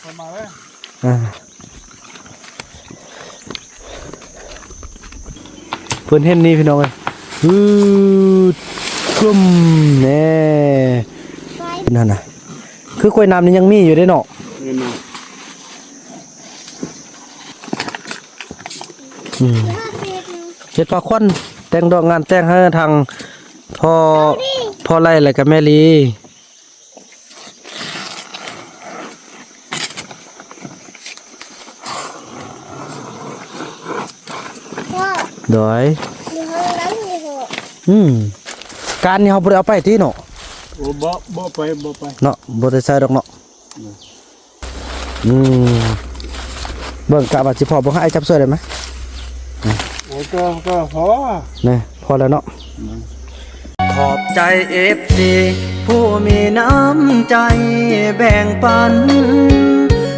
ອ່າ ເພິ່ນເຫັນນີ້ພີ່ນ້ອງເອີຍ ຮືດ ກຶ້ມແນ່ ນັ້ນນະ ຄືກ້ວຍນ້ຳນີ້ຍັງມີຢູ່ເດ້ເນາະ. ອືມ ເຮັດພາຂວັນແຕ່ງດອກງານແຕ່ງໃຫ້ທາງພໍ່ ພໍ່ໄລ່ ແລ້ວກະແມ່ລີ. ໂດຍ ຢູ່ຫ້ອງຫຼັງນີ້ພໍ່. ອືມ ການນີ້ເຮົາບໍ່ໄດ້ເອົາໄປຕິເນາະ? ໂອ້ ບໍ່ ບໍ່ໄປ ບໍ່ໄປເນາະ ບໍ່ໄດ້ໃຊ້ດອກເນາະ. ອືມ ເບິ່ງກະວ່າຊິພໍ ເບິ່ງໃຫ້ອ້າຍຈັບຊ່ວຍໄດ້ໄໝ? ໂອ້ ກໍ ກໍພໍ ນີ້ ພໍແລ້ວເນາະ. ຂอบใจเอฟซีผู้มีน้ำใจแบ่งปัน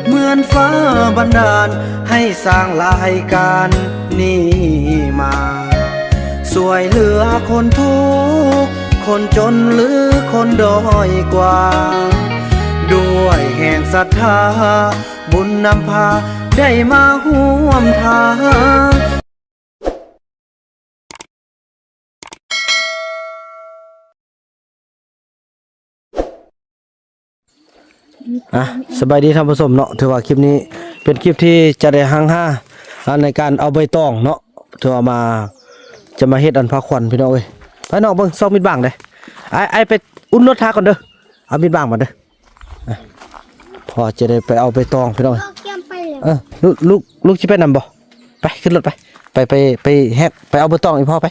เหมือนฟ้าบันดาลให้สร้างรายการนี้มา ช่วยเหลือคนทุกข์คนจนหรือคนด้อยกว่า ด้วยแห่งศรัทธา บุญนำพาได้มาร่วมทาง ອ່ະ ສະບາຍດີທ່ານຜູ້ຊົມເນາະ ຖືວ່າຄລິບນີ້ເປັນຄລິບທີ່ຈະໄດ້ຮັ່ງຫາ ອ່າ ໃນການເອົາໃບຕອງເນາະ ຖືວ່າມາ ຈະມາເຮັດອັນພາຂວັນພີ່ນ້ອງເອີຍ. ໄປນ້ອງເບິ່ງຊອກມີດບາງເດ້ ອ້າຍ ອ້າຍໄປອຸ່ນລົດຖ້າກ່ອນເດີ ເອົາມີດບາງມາເດີ. ອ່ະ ພໍ່ຈະໄດ້ໄປເອົາໃບຕອງພີ່ນ້ອງເອີຍ. ເອີ ລູກ ລູກ ລູກຊິໄປນຳບໍ່? ໄປ ຂຶ້ນລົດໄປ ໄປ ໄປ ໄປແຮກ ໄປເອົາໃບຕອງອີ່ພໍ່ໄປ.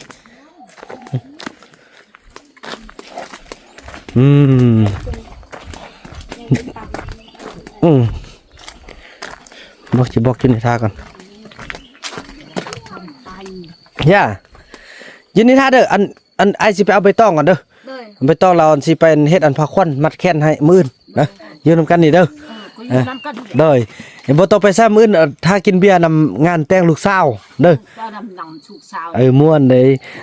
ອືມ ອືມ ບອກ ຊິບອກຢູ່ນີ້ຖ້າກ່ອນ ຢ່າ ຢູ່ນີ້ຖ້າເດີ ອັນ ອັນ ອ້າຍຊິໄປເອົາໃບຕອງກ່ອນເດີ. ໂດຍ ໃບຕອງລາວຊິໄປເຮັດອັນພາຂວັນມັດແຂນໃຫ້ມື້ອື່ນນະ ຢູ່ນຳກັນນີ້ເດີ. ເອີ ກໍຢູ່ນຳກັນນີ້ແຫຼະ ໂດຍ ບໍ່ຕ້ອງໄປຊ້ຳ ມື້ອື່ນຖ້າກິນເບຍນຳງານແຕ່ງລູກສາວເດີ. ເອີ ມ່ວນເດ້.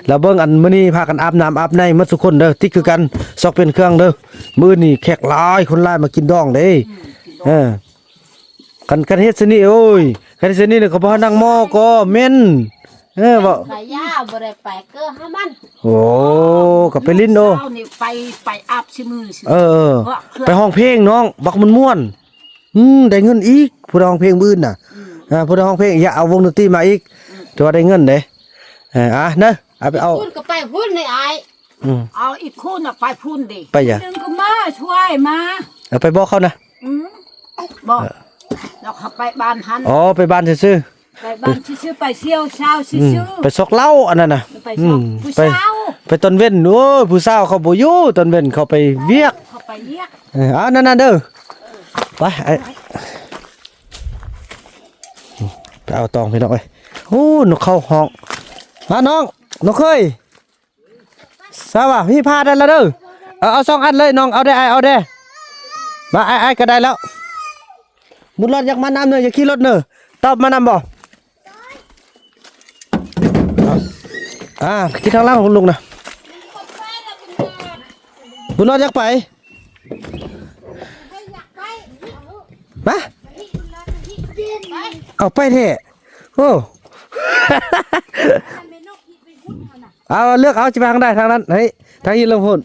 ລະເບິ່ງອັນມື້ນີ້ພາກັນອາບນ້ຳອາບໃນໝົດທຸກຄົນເດີ ຕິດຄືກັນ ຊອກປ່ຽນເຄື່ອງເດີ. ມື້ອື່ນນີ້ແຂກຫຼາຍ ຄົນຫຼາຍມາກິນດອງເດ້. ເອີ ຄັນ ຄັນເຮັດຊະນີ້ ໂອ້ຍ ຄັນເຮັດຊະນີ້ ເຂົາບໍ່ໃຫ້ນັ່ງໝໍ້ກໍເໝັນ. ເອີ ເວົ້າ ຂາຍຢາບໍ່ໄດ້ໄປເກີຫາມັນ. ໂອ້ ກໍໄປຫຼິ້ນໂອ. ເຊົ້ານີ້ໄປ ໄປອາບຊິມື້. ເອີ ເອີ ໄປຮ້ອງເພງນ້ອງ ບັກມ່ວນໆ. ອືມ ໄດ້ເງິນອີກ ຜູ້ໃດຮ້ອງເພງມື້ອື່ນນະ. ອືມ ອ່າ ຜູ້ໃດຮ້ອງເພງ ຢາກເອົາວົງດົນຕີມາອີກ. ອືມ ຖືວ່າໄດ້ເງິນເດ້. ເອີ ອ່າ ເດີ ເອົາໄປເອົາ ພຸ້ນກໍໄປພຸ້ນນີ້ອ້າຍ. ອືມ ເອົາອີກຄົນນະໄປພຸ້ນເດ້. ໄປຫຍັງ? ດຶງກໍມາຊ່ວຍມາ. ເອົາໄປບອກເຂົານະ. ອືມ ບອກ ເອີ ແລ້ວເຂົາໄປບ້ານຫັ້ນ. ອໍ ໄປບ້ານຊື່ໆ. ໄປບ້ານຊື່ໆ ໄປສ່ຽວຊາວຊື່ໆ. ອືມ ໄປຊອກເຫຼົ້າອັນນັ້ນນະ. ໄປຊອກ ອືມ ຜູ້ສາວ ໄປຕອນເວັນ. ໂອ້ຍ ຜູ້ສາວເຂົາບໍ່ຢູ່ຕອນເວັນ ເຂົາໄປວຽກ ເຂົາໄປວຽກ. ເອີ ເອົານັ້ນໆເດີ. ໄປ ໄປເອົາຕອງພີ່ນ້ອງເອີຍ. ໂອ້ ນົກເຂົາຮ້ອງ. ມານ້ອງ ນ້ອງເຄີຍ. ສະບາຍດີ ພີ່ພາໄດ້ລະເດີ. ເອົາ ເອົາສອງອັນເລີຍນ້ອງ ເອົາແດ່ ອ້າຍເອົາແດ່. ມາ ອ້າຍ ອ້າຍກໍໄດ້ແລ້ວ. ບຸນຫຼອດຢາກມານຳເນີ ຢາກຂີ່ລົດເນີ ຕອບມານຳບໍ່? ອ່າ ຂີ່ທາງຫຼັງລູກນະ. ບຸນຫຼອດຢາກໄປ ມາ ເອົາໄປແທ້. ໂອ້ ເອົາ ເລືອກເອົາ ຊິໄປທາງໃດ ທາງນັ້ນ ເຮີ້ຍ ທາງນີ້ເລີຍພຸ້ນ.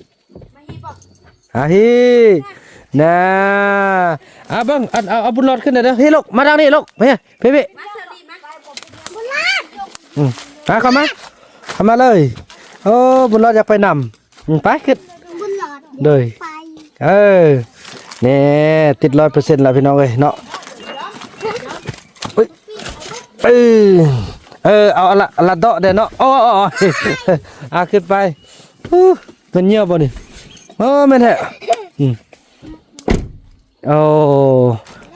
ອ່າ ພີ້ນະ ອ່າ ເບິ່ງ ອັນ ເອົາ ເອົາບຸນຫຼອດຂຶ້ນເດີ. ພີ້ລູກ ມາທາງນີ້ລູກ ພີ້ ພີ້ ພີ້. ອືມ ອ່າ ເຂົ້າມາ ເຂົ້າມາເລີຍ. ໂອ້ ບຸນຫຼອດຢາກໄປນຳ. ອືມ ໄປຂຶ້ນ ບຸນຫຼອດ ໂດຍ ໄປ ເອີ ແນ່ ຕິດຮ້ອຍເປີເຊັນແລ້ວພີ່ນ້ອງເອີຍເນາະ. ເອີ ເອີ ເອົາ ເອົາລະ ເອົາລະເດາະແດ່ເນາະ. ອໍ ອໍ ອໍ ອ່າ ຂຶ້ນໄປ. ອູ້ ແມ່ນເຫຍື່ອບໍ່ນີ້? ໂອ້ ແມ່ນແທ້. ອືມ ໂອ້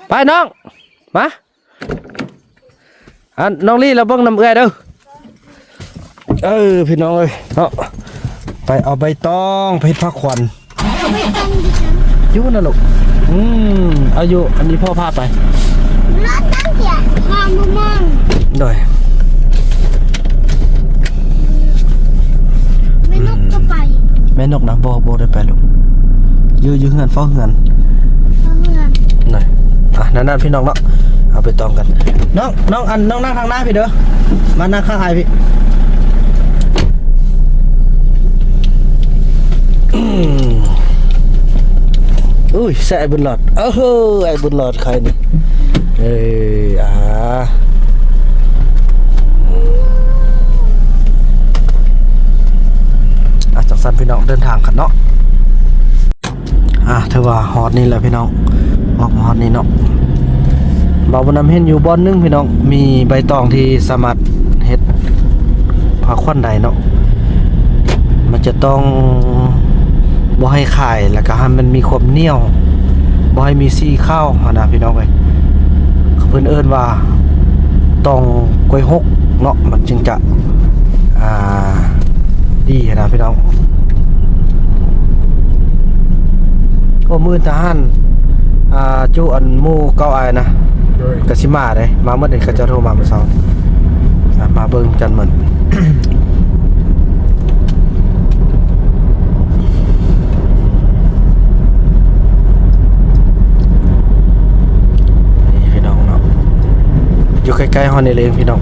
ໄປນ້ອງ ມາ. ອັນ ນ້ອງລີລະເບິ່ງນຳເອື້ອຍເດີ. ເອີ ພີ່ນ້ອງເອີຍເນາະ ໄປເອົາໃບຕອງໄປເຮັດພາຂວັນ. ຢູ່ນະລູກ. ອືມ ເອົາຢູ່ ອັນນີ້ພໍ່ພາໄປ. ໂດຍ ແມ່ນົກກໍໄປ. ແມ່ນົກນະ ບໍ່ ບໍ່ໄດ້ໄປລູກ ຢູ່ ຢູ່ເຮືອນ ເຝົ້າເຮືອນ ເຝົ້າເຮືອນ. ນະ ອ່ະ ນ ອັນນັ້ນພີ່ນ້ອງເນາະ ເອົາໃບຕອງກັນ ນ້ອງ ນ້ອງ ອັນ ນ້ອງນັ່ງທາງໜ້າພີ່ເດີ ມານັ່ງຂ້າງອ້າຍພີ່. ອຸ້ຍ ໃສ່ອ້າຍບຸນຫຼອດ ເອີ ອ້າຍບຸນຫຼອດຂ້ອຍນີ້ ເອີ ອາ ອາ ຈັ່ງຊັ້ນພີ່ນ້ອງ ເດີນທາງກັນເນາະ. ອ່າ ຖືວ່າຮອດນີ້ແຫຼະພີ່ນ້ອງ ອອກມາຮອດນີ້ເນາະ ບ່າວບຸນນຳເຫັນຢູ່ບ່ອນໜຶ່ງພີ່ນ້ອງ ມີໃບຕອງທີ່ສາມາດເຮັດຜ້າຂວັນໄດ້ເນາະ ມັນຈະຕ້ອງບໍ່ໃຫ້ຄາຍ ແລ້ວກໍໃຫ້ມັນມີຄວາມໜຽວ ບໍ່ໃຫ້ມີສີຂາວຫັ້ນນະພີ່ນ້ອງເອີຍ ເພິ່ນເອີ້ນວ່າຕອງກ້ວຍຫົກເນາະ ມັນຈຶ່ງຈະ ອ່າ ດີຫັ້ນນະພີ່ນ້ອງ. ໂອ້ ມື້ອື່ນທະຫານ ອ່າ ຈຸອັນໝູ່ເກົ່າອ້າຍນະ ໂດຍ ກະຊິມາເດ້ ມາໝົດເດ້ ເຂົາເຈົ້າໂທມາມື້ເຊົ້າ ອ່າ ມາເບິ່ງຈັນໝົດ ນີ້ພີ່ນ້ອງເນາະ ຢູ່ໃກ້ໆ ເຮົານີ້ເອງພີ່ນ້ອງ.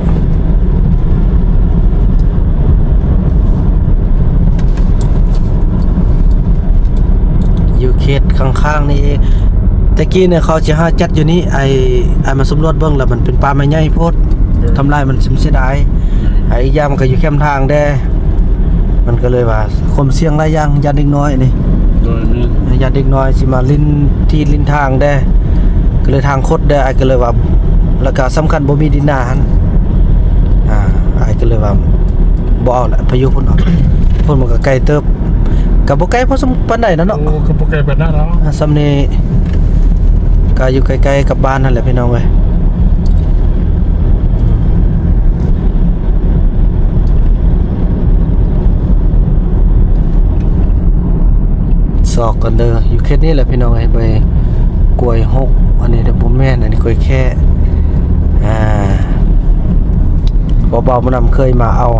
ຢູ່ເຂດຂ້າງໆນີ້ເອງ ແຕ່ກີ້ນີ້ເຂົາຊິຫາຈັດຢູ່ນີ້ ໄອ້ ໄອ້ມາສຳຫຼວດເບິ່ງແລ້ວ ມັນເປັນປ່າໄມ້ໃຫຍ່ໂພດ ເອີ ທຳລາຍມັນເສຍດາຍ ອືມ ໄອ້ອີກຢ່າງມັນກໍຢູ່ແຄມທາງແດ່ ມັນກໍເລີຍວ່າຄວາມສ່ຽງຫຼາຍຢ່າງ ຢ້ານເດັກນ້ອຍນີ້ ໂດຍ ແມ່ນ ຢ້ານເດັກນ້ອຍຊິມາຫຼິ້ນທີ່ຫຼິ້ນທາງແດ່ ກໍເລີຍທາງຄົດແດ່ ອ້າຍກໍເລີຍວ່າ ແລ້ວກໍສຳຄັນບໍ່ມີດິນນາຫັ້ນ ອ່າ ອ້າຍກໍເລີຍວ່າບໍ່ເອົາລະ ໄປຢູ່ພຸ້ນເນາະ ພຸ້ນມັນກໍໄກເຕີບ ກໍບໍ່ໄກພໍສຳ ປານໃດນະເນາະ ໂອ້ ກໍບໍ່ໄກປານນັ້ນເນາະ ອ່າ ສ່ຳນີ້ກໍຢູ່ໃກ້ໆກັບບ້ານຫັ້ນແຫຼະພີ່ນ້ອງເອີຍ. ຊອກກັນເດີ ຢູ່ເຂດນີ້ແຫຼະພີ່ນ້ອງເອີຍ ໃບກ້ວຍຫົກ ອັນນີ້ເດີບໍ່ແມ່ນ ອັນນີ້ກ້ວຍແຄ ອ່າ ເບົາໆ ມານຳເຄີຍມາເອົາ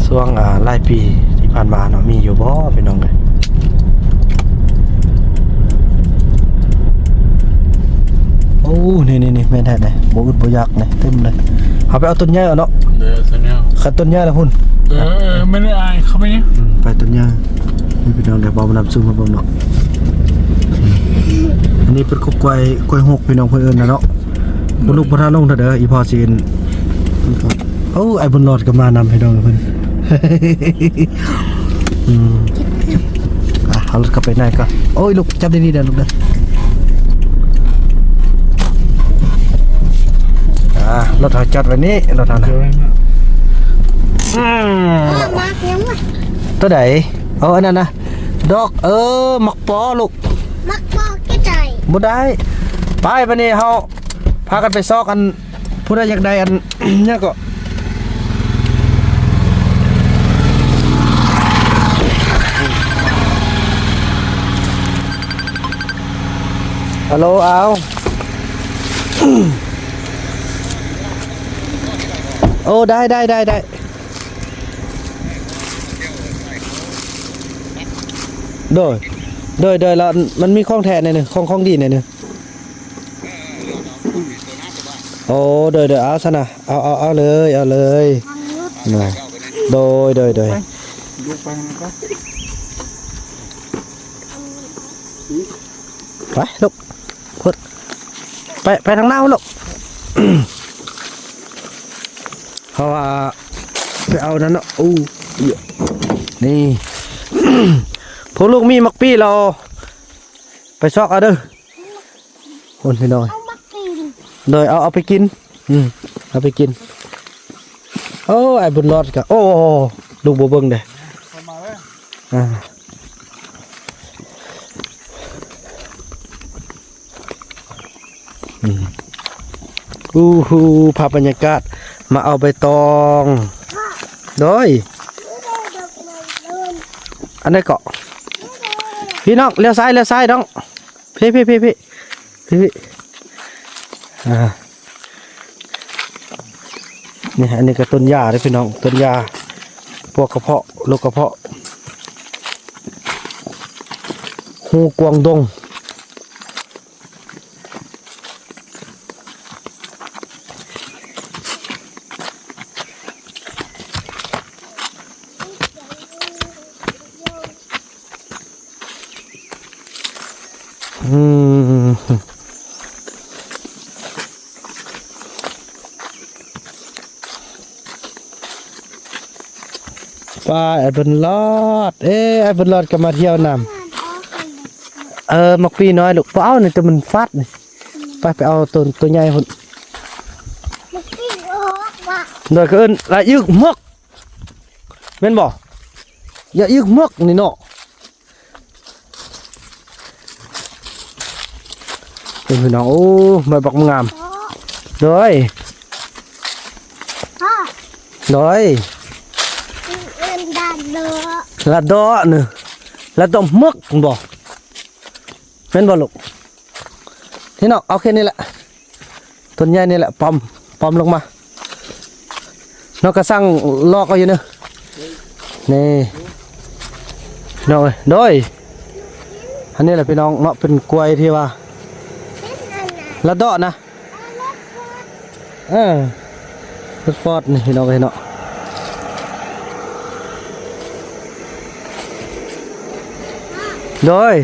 ຊ່ວງ ອ່າ ຫຼາຍປີທີ່ຜ່ານມາເນາະ ມີຢູ່ບໍ່ພີ່ນ້ອງເອີຍ? ໂອ້ ນີ້ໆໆ ແມ່ນແທ້ເດ້ ບໍ່ອຶດບໍ່ຢາກນີ້ ເຕັມເລີຍ ເຮົາໄປເອົາຕົ້ນໃຫຍ່ເອົາເນາະ ເດີ ຕົ້ນໃຫຍ່ ຄັນຕົ້ນໃຫຍ່ລະພຸ້ນ ເອີ ເອີ ແມ່ນອ້າຍ ເຂົ້າໄປນີ້ ອືມ ໄປຕົ້ນໃຫຍ່ ນີ້ພີ່ນ້ອງ ດຽວເບົານຳຊູມາເບິ່ງເນາະ ອັນນີ້ເປັນກົກກ້ວຍ ກ້ວຍຫົກ ພີ່ນ້ອງເພິ່ນເອີ້ນນະເນາະ ບໍ່ລຸກບໍ່ທັນລົງເທື່ອເດີ ອີພໍ່ຊິ ໂອ້ ອ້າຍບຸນຫຼອດກໍມານຳພີ່ນ້ອງເພິ່ນ ອືມ ອ່ະ ເອົາລົດເຂົ້າໄປໃນກ່ອນ ໂອ້ຍ ລູກ ຈັບດີໆເດີລູກເດີ ອ່າ ລົດເຮົາຈອດໄວ້ນີ້ ລົດເຮົານະ ອືມ ໝາກຫຍັງວະ ຕົວໃດ? ເອົາອັນນັ້ນນະ ດອກ ເອີ ໝາກປໍລູກ ໝາກປໍກໍໄດ້ ບໍ່ໄດ້ ໄປ ບາດນີ້ເຮົາ ພາກັນໄປຊອກອັນ ຜູ້ໃດຢາກໄດ້ອັນ ຫຍັງເກາະ ອາໂລ ອາວ ໂອ້ ໄດ້ ໄດ້ ໄດ້ ໄດ້ ໂດຍ ໂດຍ ໂດຍ ລະມັນມີຂອງແທ້ແນ່ໜຶ່ງ ຂອງ ຂອງດີແນ່ໜຶ່ງ. ໂອ້ ໂດຍ ໂດຍ ເອົາຊັ້ນນະ ເອົາ ເອົາ ເອົາເລີຍ ເອົາເລີຍ ໂດຍ ໂດຍ ໂດຍ ໄປ ລູກໄປນຳກັນ ໄປລູກ ພຸດ ໄປ ໄປທາງໜ້າພຸ້ນລູກ ເພາະວ່າໄປເອົານັ້ນເນາະ ອູ້ ນີ້ ພວກລູກມີໝາກປີແລ້ວ ໄປຊອກເອົາເດີ ໂອ້ຍ ພີ່ນ້ອງ ເອົາມາກິນ ໂດຍ ເອົາ ເອົາໄປກິນ ອືມ ເອົາໄປກິນ ໂອ້ ອ້າຍບຸນຫຼອດກະ ໂອ້ ລູກບໍ່ເບິ່ງເດ້ ອ່າ ອືມ ອູ້ຫູ ພາບບັນຍາກາດ ມາເອົາໃບຕອງ ໂດຍ ອັນໃດເກາະ ພີ່ນ້ອງ ລ້ຽວຊ້າຍ ລ້ຽວຊ້າຍນ້ອງ ພີ້ ພີ້ ພີ້ ພີ້ ພີ້ ອ່າ ນີ້ ອັນນີ້ກໍຕົ້ນຢາເດ້ພີ່ນ້ອງ ຕົ້ນຢາ ພວກກະເພາະ ໂລກກະເພາະ ຫູກວາງດົງ. ໄປ ອ້າຍບຸນຫຼອດ ເອີ ອ້າຍບຸນຫຼອດກໍມາທ່ຽວນຳ. ເອີ ໝາກປີນ້ອຍລູກ ບໍ່ເອົານີ້ ໂຕມັນຟາດນີ້. ໄປ ໄປເອົາໂຕ ໂຕໃຫຍ່ພຸ້ນ. ໂດຍ ເຂົາເອີ້ນລະອຶກໝົກ ແມ່ນບໍ່? ລະອຶກໝົກນີ້ເນາະ. ເອີ ພີ່ນ້ອງ ໂອ້ ໃບບັກງາມ. ໂດຍ ໂດຍ ລະເດາະນີ້ ລະເດາະໝຶກບໍ່? ແມ່ນບໍ່ລູກ? ນີ້ເນາະ ເອົາແຄ່ນີ້ແຫຼະ ຕົ້ນໃຫຍ່ນີ້ແຫຼະ ປ້ອມ ປ້ອມລົງມາ. ນ້ອງກະສັງລອກເອົາຢູ່ເນີ ນີ້ ນ້ອງເອີຍ. ໂດຍ ອັນນີ້ແຫຼະພີ່ນ້ອງເນາະ ເປັນກ້ວຍທີ່ວ່າລະເດາະນະ ເອີ ເຮັດຟອດນີ້ພີ່ນ້ອງເອີຍເນາະ. ໂດຍ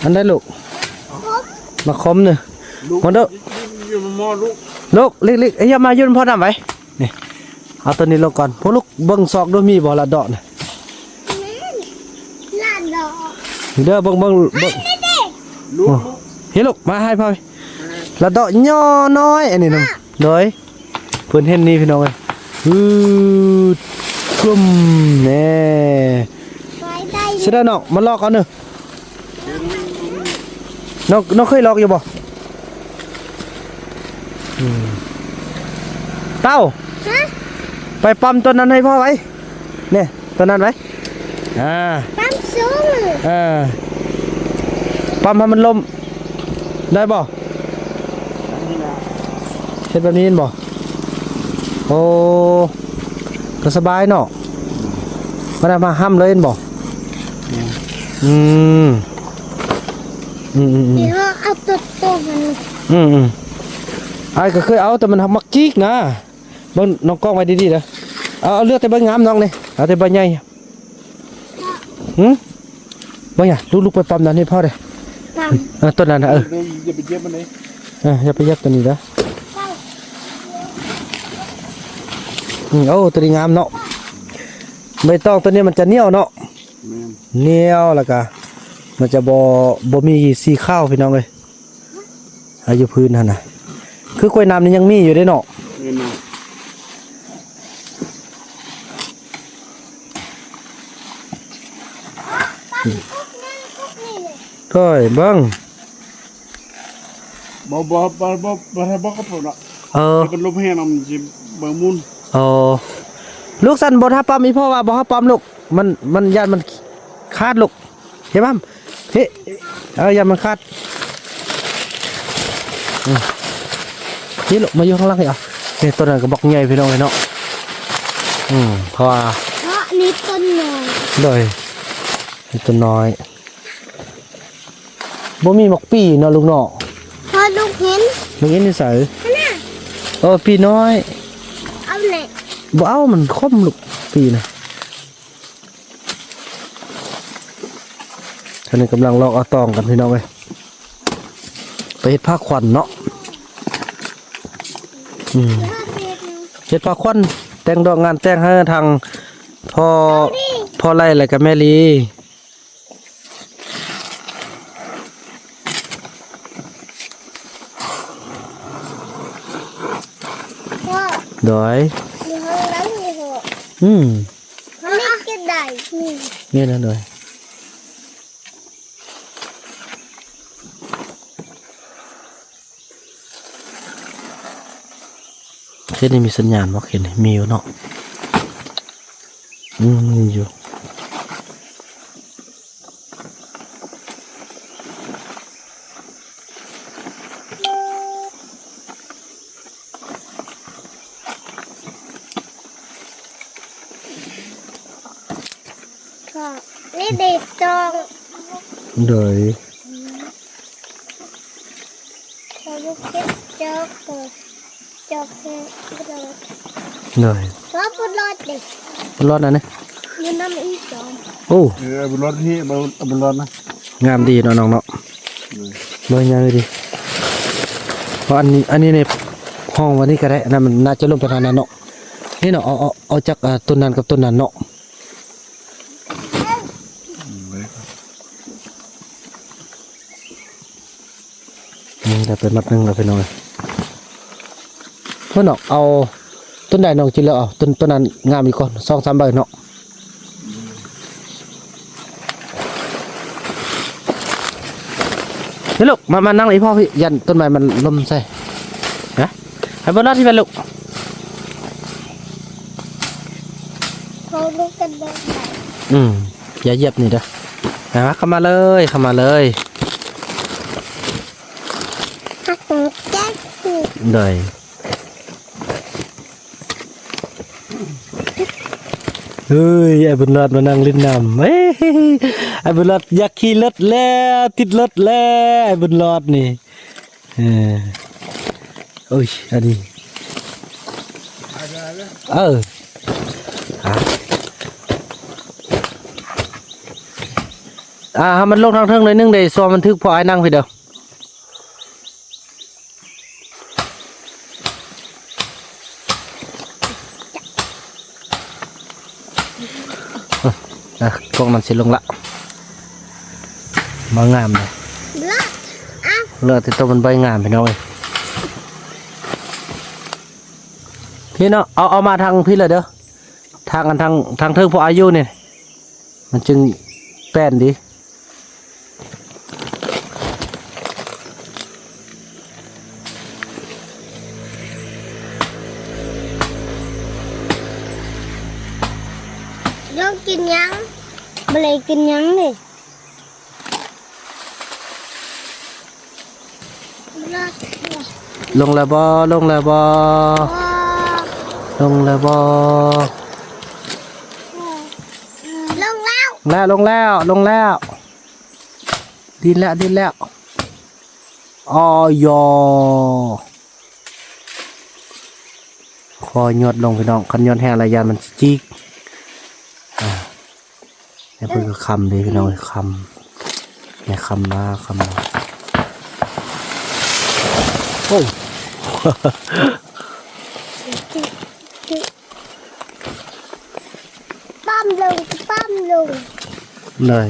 ອັນໃດລູກ? ໝາກຂົມນີ້ ມາເດີ ລູກ ເລັກໆ ເອີຍ ຢ່າມາຢູ່ນຳພໍ່ນຳໄວ້ ນີ້ ເອົາໂຕນີ້ລົງກ່ອນ. ພວກລູກເບິ່ງຊອກດູ ມີບໍ່ລະເດາະນະ? ລະເດາະ ເດີ ເບິ່ງ ເບິ່ງ ເບິ່ງ ນີ້ເດ້ ລູກ ເຮີ້ຍລູກ ມາໃຫ້ພໍ່ ລະເດາະຍໍນ້ອຍ ອັນນີ້ນະ. ໂດຍ ເພິ່ນເຫັນນີ້ພີ່ນ້ອງເອີຍ ຮືດ ກຶມ ແນ່ ໄປໄດ້ ຊິໄດ້ນ້ອງ ມາລອກເອົາເນີ. ນ້ອງ ນ້ອງເຄີຍລອກຢູ່ບໍ່? ອືມ ເຕົ້າ ຮະ ໄປປ້ອມຕົ້ນນັ້ນໃຫ້ພໍ່ໄວ້ ນີ້ ຕົ້ນນັ້ນໄວ້ ອ່າ ປ້ອມສູງ ເອີ ປ້ອມໃຫ້ມັນລົ້ມ ໄດ້ບໍ່? ເຮັດແບບນີ້ແມ່ນບໍ່? ໂອ້ ກໍສະບາຍເນາະ ບໍ່ໄດ້ມາຫ້ຳເລີຍແມ່ນບໍ່? ອືມ ອືມ ອືມ ອືມ ເຮົາເອົາໂຕໂຕມັນ ອືມ ອືມ ອ້າຍກໍເຄີຍເອົາ ແຕ່ມັນມັກຈິກນະ. ເບິ່ງນ້ອງກ້ອງໄວ້ດີໆເດີ ເອົາ ເອົາເລືອກແຕ່ໃບງາມນ້ອງນີ້ ເອົາແຕ່ໃບໃຫຍ່. ຫຶ ເບິ່ງຫຍັງ ລູກໆ ໄປປ້ອມນັ້ນໃຫ້ພໍ່ເດ້ ປ້ອມ ເອີ ຕົ້ນນັ້ນນະ ເອີ ຢ່າໄປຢຽບມັນເດ້ ເອີ ຢ່າໄປຢຽບໂຕນີ້ເດີ ອືມ. ໂອ້ ໂຕນີ້ງາມເນາະ ໃບຕອງໂຕນີ້ມັນຈະໜຽວເນາະ ແມ່ນ ໜຽວ ແລ້ວກະມັນຈະບໍ່ ບໍ່ມີສີຂາວ ພີ່ນ້ອງເອີຍ. ອາ ຢູ່ພື້ນຫັ້ນນະ ຄືກ້ວຍນ້ຳນີ້ຍັງມີຢູ່ເດ້ເນາະ ແມ່ນນະ ໂດຍ ເບິ່ງ ບໍ່ ບໍ່ ບໍ່ ບໍ່ ບໍ່ ບໍ່ ບໍ່ ບໍ່ ເອີ ມັນລົມແຮງນຳ ມັນຊິບໍ່ໝູນ ເອີ ລູກ ຊັ້ນບໍ່ຖ້າປ້ອມ ອີ່ພໍ່ວ່າບໍ່ຖ້າປ້ອມລູກ ມັນ ມັນຢ້ານມັນຂາດລູກ. ເຮັດມາ ເຮັດ ເອີ ຢ່າມັນຂາດ ອືມ ນີ້ລູກ ມາຢູ່ຂ້າງຫຼັງນີ້ ເອົາ ນີ້ ຕົ້ນນັ້ນກໍບັກໃຫຍ່ ພີ່ນ້ອງເອີຍເນາະ ອືມ ເພາະວ່າ ເພາະນີ້ຕົ້ນນ້ອຍ ໂດຍ ນີ້ຕົ້ນນ້ອຍ ບໍ່ມີໝາກປີເນາະລູກເນາະ ເພາະລູກເຫັນ ລູກເຫັນຢູ່ໃສ? ຫັ້ນນະ ເອີ ປີນ້ອຍ ເອົາແຫຼະ ບໍ່ເອົາ ມັນຂົມລູກ ປີນະ. ຕອນນີ້ກຳລັງລອກເອົາຕອງກັນ ພີ່ນ້ອງເອີຍ ໄປເຮັດຜ້າຂວັນເນາະ ອືມ ເຮັດຜ້າຂວັນ ແຕ່ງດອກງານແຕ່ງໃຫ້ທາງພໍ່ ພໍ່ໄລ່ ແລ້ວກະແມ່ລີ ໂດຍ ຢູ່ຂ້າງຫຼັງນີ້ພໍ່ ອືມ ນີ້ກໍໄດ້ ນີ້ ນີ້ນະ ໂດຍ ເຂດນີ້ມີສັນຍານບໍ່? ເຂດນີ້ມີຢູ່ເນາະ ອືມ ມີຢູ່. ນີ້ເດັກຈອງ ໂດຍ ຂອງລູກເຈັບຈອກ ຈອກແຮງ ໂດຍ ວ່າບໍ່ລອດເດ້ ບໍ່ລອດອັນນີ້. ຄືນຳອີກດອກ. ໂອ້ ເອີ ເອົາບຸນລອດເຮັດ ເອົາບຸນລອດນະ. ງາມດີເນາະນ້ອງເນາະ. ເອີ ເບິ່ງຍາມດີ ເພາະອັນນີ້ ອັນນີ້ນີ້ຫ້ອງໄວ້ນີ້ກໍໄດ້ ອັນນັ້ນມັນໜ້າຈະລົງໄປທາງນັ້ນເນາະ. ນີ້ເນາະ ເອົາ ເອົາ ເອົາຈາກ ເອີ ຕົ້ນນັ້ນກັບຕົ້ນນັ້ນເນາະ. ນີ້ໄດ້ໄປມັດໜຶ່ງແລ້ວພີ່ນ້ອງເອີຍ. ເພິ່ນເນາະ ເອົາຕົ້ນໃດນ້ອງຈິເລືອກເອົາ ຕົ້ນ ຕົ້ນນັ້ນງາມອີກກ່ອນ ສອງສາມໃບເນາະ. ນີ້ລູກ ມາ ມານັ່ງອີ່ພໍ່ພີ່ ຢ້ານຕົ້ນໄມ້ມັນລົ້ມໃສ່. ຮະ ໃຫ້ບໍ່ລອດທີ່ແມ່ລູກ. ເຂົາລູກກັນເດີ. ອືມ ຢ່າຢຽບນີ້ເດີ. ມາ ເຂົ້າມາເລີຍ ເຂົ້າມາເລີຍ. ໂດຍ. ເຮີ້ຍ ອ້າຍບຸນຫຼອດມານັ່ງຫຼິ້ນນຳ. ເອີຍ ອ້າຍບຸນຫຼອດຢາກຂີ່ລົດແລ້ວ ຕິດລົດແລ້ວ ອ້າຍບຸນຫຼອດນີ້. ເອີ ໂອ້ຍ ອັນນີ້ ເອີ ອ່າ ອ່າ ໃຫ້ມັນລົງທາງເທິງໜ້ອຍໜຶ່ງເດ້ ສ່ວນມັນຖືກພໍ່ອ້າຍນັ່ງພີ້ເດີ. ອ່ະ ກ້ອງມັນຊິລົງລະ ມາງາມເດ້. ເລີດ ເອີ ເລີດແຕ່ໂຕມັນໃບງາມພີ່ນ້ອງເອີຍ. ພີ່ນ້ອງ ເອົາ ເອົາມາທາງພີ້ເລີຍເດີ ທາງອັນ ທາງ ທາງເທິງພໍ່ອາຍຸນີ້ ມັນຈຶ່ງແປ້ນດີ. ລອງກິນຫຍັງ? ບໍ່ໄດ້ກິນຫຍັງເດ້. ລົງແລ້ວບໍ່? ລົງແລ້ວບໍ່? ລົງແລ້ວບໍ່? ລົງແລ້ວ ລົງແລ້ວ ລົງແລ້ວ. ດິນແລ້ວ ດິນແລ້ວ. ອໍ ຢໍ. ຄ່ອຍຍົດລົງພີ່ນ້ອງ ຄັນຍົດແຮງແລ້ວຢ້ານມັນຊິຈິກ. ອ່າ ແລ້ວເພິ່ນກໍຄຳເດ້ພີ່ນ້ອງເອີຍ ຄຳ ແມ່ຄຳມາ ຄຳມາ. ໂອ້ ປ້ຳລົງ ປ້ຳລົງ ໄດ້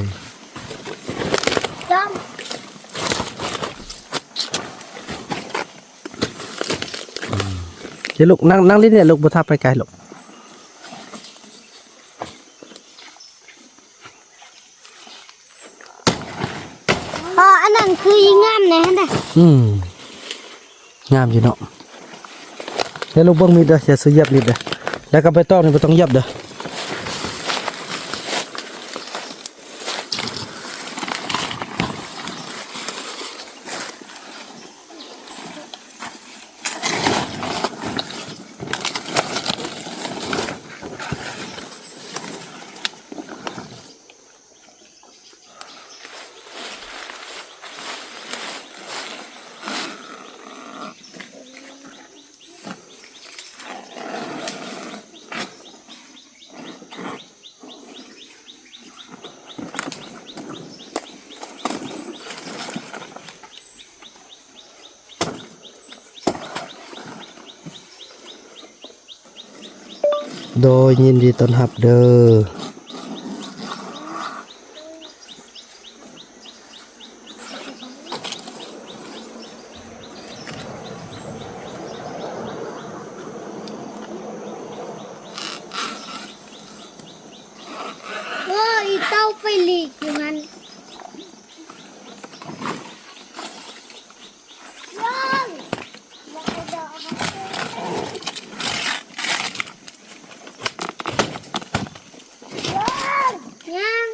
ປ້ຳ. ອືມ ເຈົ້າລູກ ນັ່ງ ນັ່ງຫຼິ້ນນີ້ລູກ ບໍ່ຖ້າໄປໄກລູກ. ອໍ ອັນນັ້ນຄືອີງາມແດ່ຫັ້ນນະ. ອືມ ງາມຢູ່ເນາະ. ເຈົ້າລູກເບິ່ງມີດເດີ ຢ່າສູ່ຢຽບມີດເດີ ແລ້ວກໍໃບຕອງນີ້ບໍ່ຕ້ອງຢຽບເດີ. ໂດຍ ຍິນດີຕ້ອນຮັບເດີ. ໂອ້ ອີເຕົ້າໄປຫຼີກຢູ່ຫັ້ນ. ຍ່າງ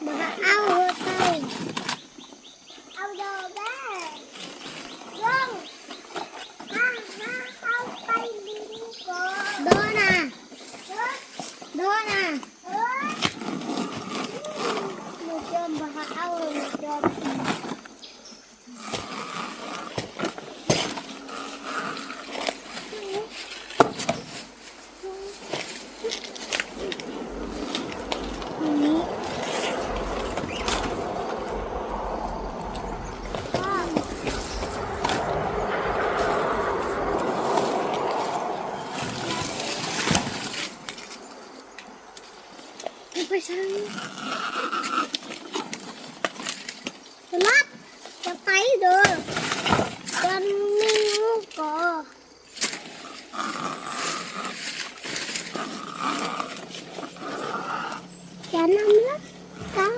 ບໍ່ເອົາຫົວໃສ່ ເອົາດອກແບ ລົງ ມາ ມາ ເຮົາໄປຫຼິ້ນກ່ອນ ໂດນະ ໂດນະ ເອີ ໝູ່ຈອມ ບໍ່ເອົາໝູ່ຈອມ. ໄປທາງ ສະລັດ ຈະໄປເດີ ຈະມີງູກໍ ຈະນຳລັດກາ.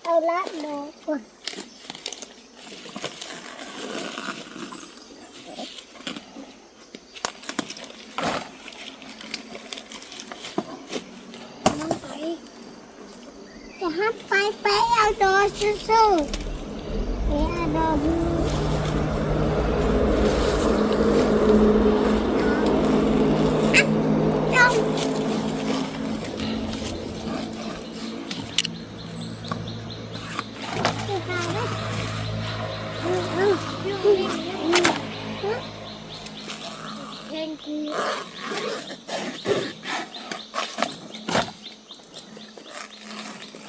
ເອົາລະ ນອນກ່ອນ. ນ້ອງໄປ ຈະຮັບໄປ ໄປເອົາດອກຊື່ໆ ໄປເອົາດອກຢູ່ ອັບ ຈົງ Thank you.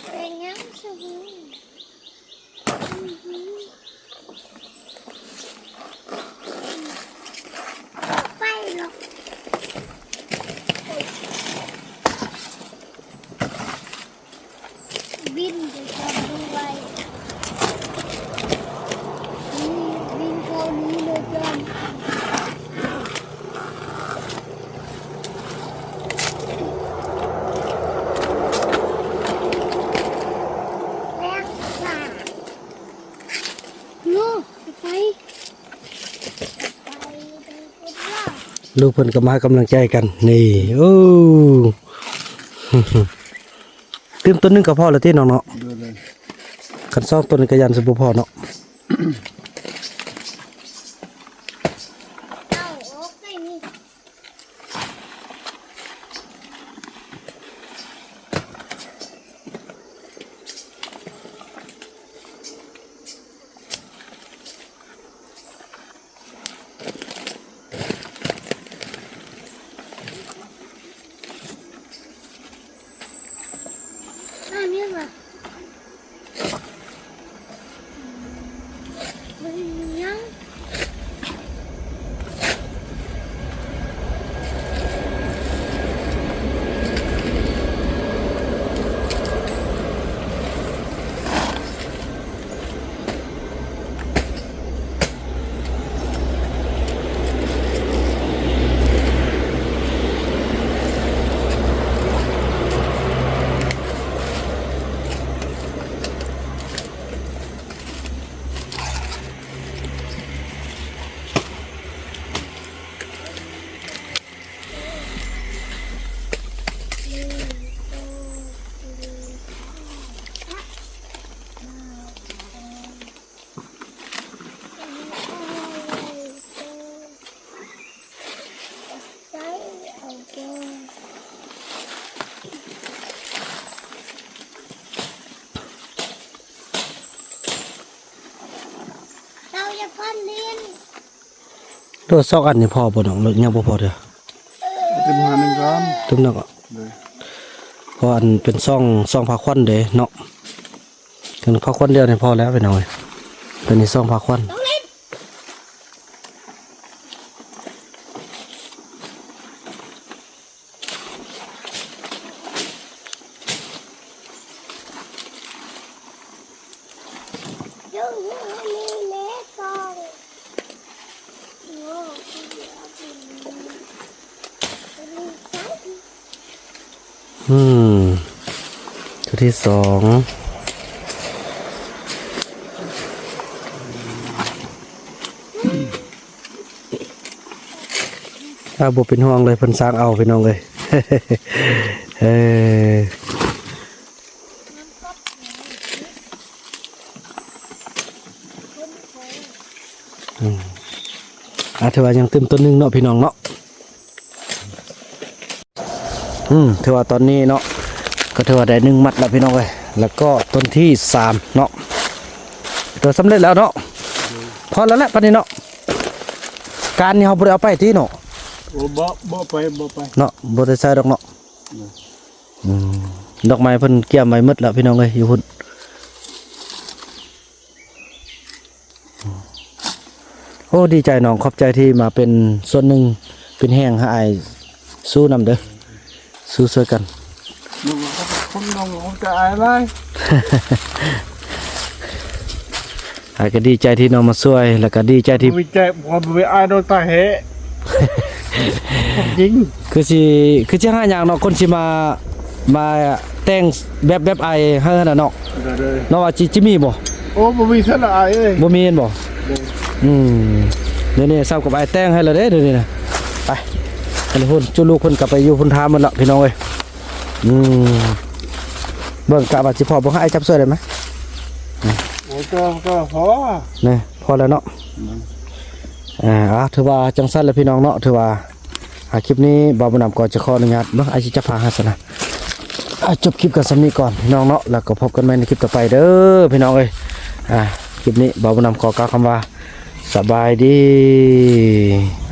ເປັນຫຍັງຊະ ໄປລະ. ບິນໄປກ່ອນດ້ວຍ ນີ້ບິນເຂົ້ານີ້ເລີຍຈ້ອນ ແລ້ວສາ ໂລ ໄປ ໄປ ລູກເພິ່ນກໍມາໃຫ້ກຳລັງໃຈກັນ ນີ້ ໂອ້ ຕື່ມຕົ້ນໜຶ່ງກໍພໍແລ້ວຕິນ້ອງເນາະ ໂດຍໆ ຄັນສອງຕົ້ນນີ້ກໍຢ້ານຊິບໍ່ພໍເນາະ. ເຮົາຈະພັນຫຼິ້ນ ໂດ ສອງອັນນີ້ພໍບໍ່ນ້ອງ ຫຼືຍັງບໍ່ພໍເທື່ອ? ເຕັມຫາໜຶ່ງກ່ອນ ເຕັມໜຶ່ງກໍ ໂດຍ ເພາະອັນເປັນຊ່ອງ ຊ່ອງພາຄວັນເດ້ເນາະ ເປັນພາຄວັນດຽວນີ້ພໍແລ້ວພີ່ນ້ອງເອີຍ ຕົວນີ້ຊ່ອງພາຄວັນ. ອືມ ຕົວທີສອງ. ໂອ້ ອ່າ ບໍ່ເປັນຫ່ວງເລີຍ ເພິ່ນສ້າງເອົາພີ່ນ້ອງເອີຍ. ເອີ ອືມ ອ່າ ຖືວ່າຍັງຕື່ມຕົ້ນໜຶ່ງເນາະພີ່ນ້ອງເນາະ. ອືມ ຖືວ່າຕອນນີ້ເນາະ ກໍຖືວ່າໄດ້ໜຶ່ງມັດແລ້ວພີ່ນ້ອງເອີຍ. ແລ້ວກໍຕົ້ນທີສາມເນາະ ຖືວ່າສຳເລັດແລ້ວເນາະ. ພໍແລ້ວແຫຼະປານນີ້ເນາະ. ການນີ້ເຮົາບໍ່ໄດ້ເອົາໄປຕິເນາະ? ໂອ້ ບໍ່ ບໍ່ໄປ ບໍ່ໄປເນາະ ບໍ່ໄດ້ໃຊ້ດອກເນາະ. ອືມ ດອກໄມ້ເພິ່ນກຽມໄວ້ໝົດແລ້ວພີ່ນ້ອງເອີຍ ຢູ່ພຸ້ນ. ໂອ້ ດີໃຈນ້ອງ ຂອບໃຈທີ່ມາເປັນສ່ວນໜຶ່ງ ເປັນແຮງໃຫ້ອ້າຍສູ້ນຳເດີ ສູ້ຊ່ວຍກັນ. ຄົນນ້ອງຂອບໃຈອ້າຍຫຼາຍ. ອ້າຍກໍດີໃຈທີ່ນ້ອງມາຊ່ວຍ ແລ້ວກໍດີໃຈທີ່ ບໍ່ມີໃຈ ບໍ່ມີອ້າຍນ້ອງຕາຍແທ້. ຈິງ ຄືຊິ ຄືຊິຫາຍາກເນາະ ຄົນຊິມາ ມາແຕ່ງແບບ ແບບອ້າຍໃຫ້ຫັ້ນນະເນາະ. ໂດຍ ໂດຍ ເນາະ ວ່າຊິ ຊິມີບໍ່? ໂອ້ ບໍ່ມີຊັ້ນລະອ້າຍເອີຍ ບໍ່ມີແມ່ນບໍ່? ໂດຍ ອືມ ດຽວນີ້ເຊົາກັບອ້າຍແຕ່ງໃຫ້ແລ້ວເດ້ ດຽວນີ້ນະ. ໄປ ອັນນີ້ພຸ້ນ ຈຸລູກເພິ່ນກໍໄປຢູ່ພຸ້ນທ່າໝົດລະພີ່ນ້ອງເອີຍ. ອືມ ເບິ່ງກະວ່າຊິພໍ ເບິ່ງໃຫ້ອ້າຍຈັບຊ່ວຍໄດ້ໄໝ? ໂອ້ ກໍ ກໍພໍ ນີ້ ພໍແລ້ວເນາະ. ອືມ ອ່າ ຖືວ່າຈັ່ງຊັ້ນລະພີ່ນ້ອງເນາະ ຖືວ່າ ອ່າ ຄລິບນີ້ບ່າວບຸນນຳກໍຈະຂໍອະນຸຍາດເນາະ ອ້າຍຊິຈັບພາໃຫ້ຊັ້ນນະ. ອ່າ ຈົບຄລິບກັນສ່ຳນີ້ກ່ອນພີ່ນ້ອງເນາະ ແລ້ວກໍພົບກັນໃໝ່ໃນຄລິບຕໍ່ໄປເດີພີ່ນ້ອງເອີຍ. ອ່າ ຄລິບນີ້ບ່າວບຸນນຳຂໍກ່າວຄຳວ່າ ສະບາຍດີ.